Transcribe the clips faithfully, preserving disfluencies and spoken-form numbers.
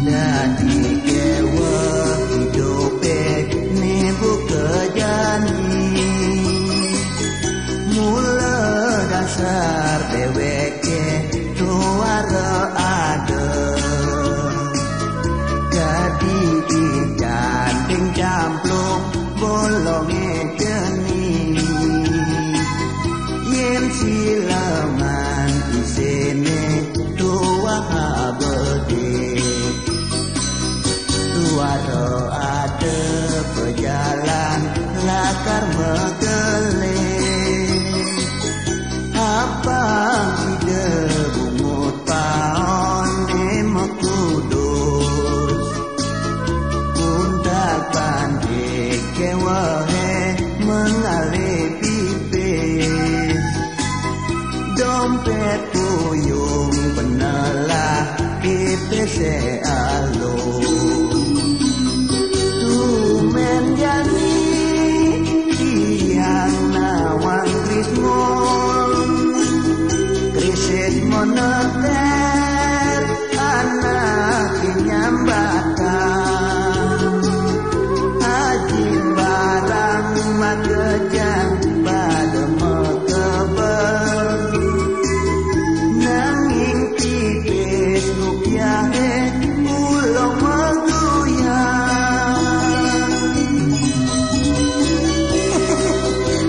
Dadi keweh idupe ni buka jani. Mula dasar deweke tuara ada. Dadi ijan ding jamplung bolonge jani. Yen silaman isine tuah abadi. Tuara ada pejalan lakar megele. Abang sida bungut paone mekudus. Untak pandik kewahe mengale pipis. Dompet puyung penelah pipis alung. Tumen jani tiang nawang krismon. Krisis moneter anak nyambatan. Ajin barang makejang pada mekeber. Nanging tipis rupiahe ulung megoyang.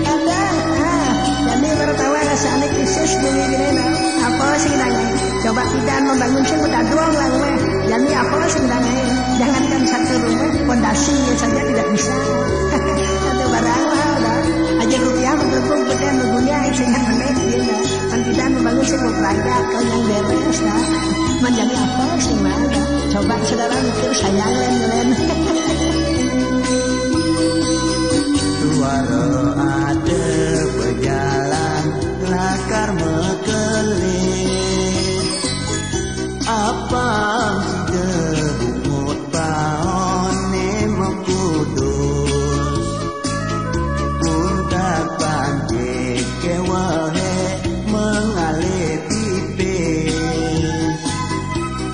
Ada, ah, jani baru tahu rasane krisis gini-gini, nah. Apa sing nangis? Coba kita membangun sing udah doang lah, rumah. Jani apa sing nangis? Jangankan satu rumah, pondasinya saja tidak bisa. Satu barang lah, udah. Aja rupiah, menurutku, kita dunia, sehingga menit, gitu. Kan kita membangun sing berangkat, kau yang beres, nah. Menjadi apa sih, mana? Coba saudara mikir, saya len-len. Suara ada berjalan, lakar mekelih. Abang sida bungut paone mekudus. Untak pandik kewahe mengale pipis.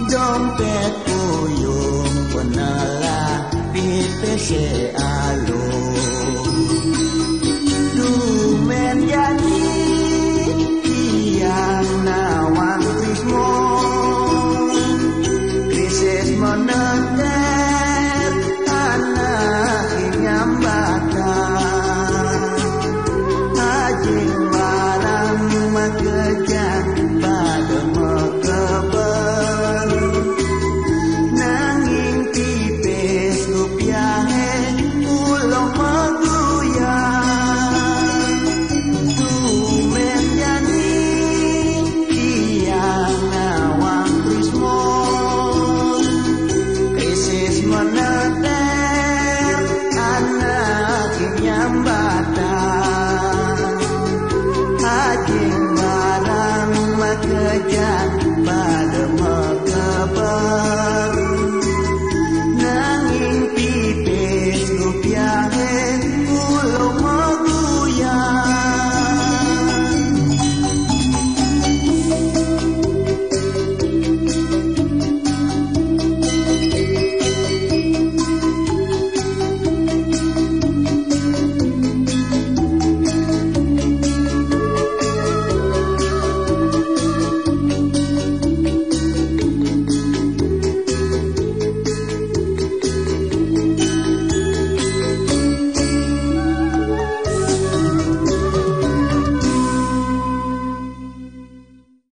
Dompet puyung penelah pipis alung.